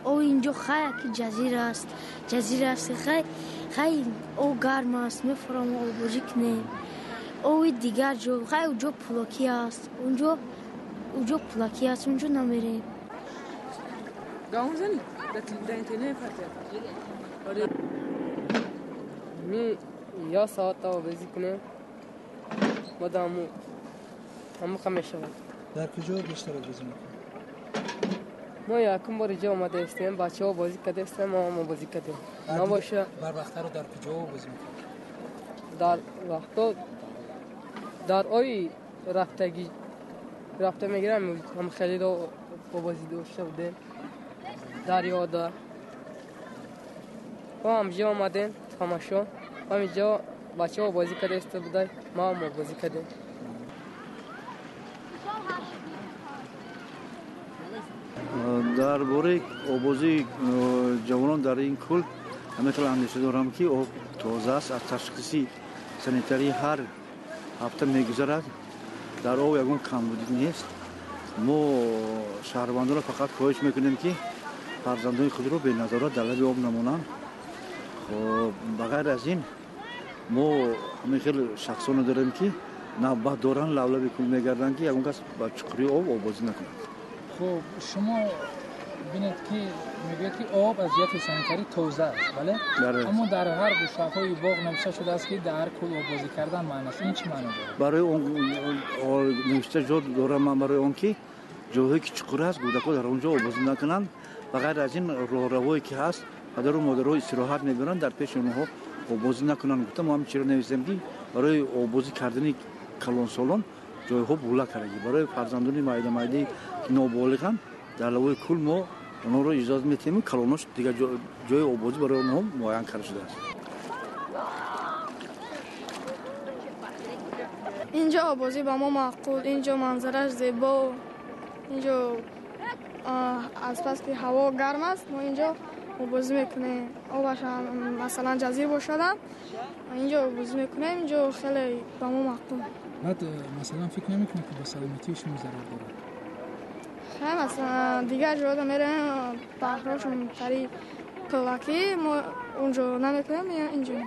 О инҷо хай ки ҷазира аст, ҷазира аст, хай хай о гарм аст, мефурам обозӣ кунем. Ои дигар ҷо хай уҷо пулакӣ аст, унҷо уҷо пулакӣ аст, унҷо намерем. Ми я соат обозӣ кунем, баъд ҳаму ха мешавад. Дар куҷо бештар обозӣ мекунед? Мо якум бор инҷо омадаистем, бачаҳо бозӣ кардаистем, мо ҳам бозӣ кардем. Набоша. Бар вақттару дар куҷо бозӣ мекунед? Дар вақто дар ои рафтагӣ рафта мегирам, ҳам хеле обозӣ дошта будем дарёда. Мо ҳам инҷо омадем тамошо, ҳам инҷо бачаҳо бозӣ кардаиста буда, мо ҳам бозӣ кардем. Дар бораи обозии ҷавонон дар ин кӯл ҳамин хел андеша дорам, ки об тоза аст, аз ташхиси санитарӣ ҳар ҳафта мегузарад, дар об ягон камбудӣ нест. Мо шаҳрвандонро фақат хоҳиш мекунем, ки фарзандони худро беназорат дар лаби об намонанд. Хоб, ба ғайр аз ин мо ҳамин хел шахсоне дорем, ки навбат доранд, лаблаби кӯл мегарданд, ки ягон кас ба чуқури об обозӣ накунад. Хуб, шумо бинед, ки мегӯяд, ки об аз ҷиҳати санитарӣ тоза аст, бале, аммо дар ҳар гӯшаҳои боғ навишта шудааст, ки дар кӯл оббозӣ кардан манъ аст. Ин чӣ маъно дорад? Барои он навишта ҷо дорам ман, барои он ки ҷойҳое ки чуқур аст, кӯдакҳо дар он ҷо обозӣ накунанд. Ба ғайр аз ин, роҳравое ки ҳаст, падару модарҳо истироҳат мебаранд, дар пеши онҳо обозӣ накунанд гуфта, мо ҳам чиро нависем, ки барои обозӣ кардани калонсолон ҷойҳо була кардагӣ, барои фарзандони майда майдаи ки ноболиғанд, дар лавои кӯл мо онҳоро иҷозат метиҳем, калонош дигар ҷои обозӣ барои онҳо муайян карда шудааст. Инҷо обозӣ ба мо маъқул, инҷо манзараш зебо, инҷо аз пас ки ҳаво гарм аст, мо инҷо обозӣ мекунем. Обаш масалан ҷазир бошадам, инҷо обозӣ мекунем, инҷо хеле ба мо маъқул. Баъд, масалан, фикр намекунед, ки ба саломатии шумо зарар дорад? Хай, масалан, дигар ҷода меравем, баҳрошон тари пулакӣ, мо онҷо намекунем, инҷо.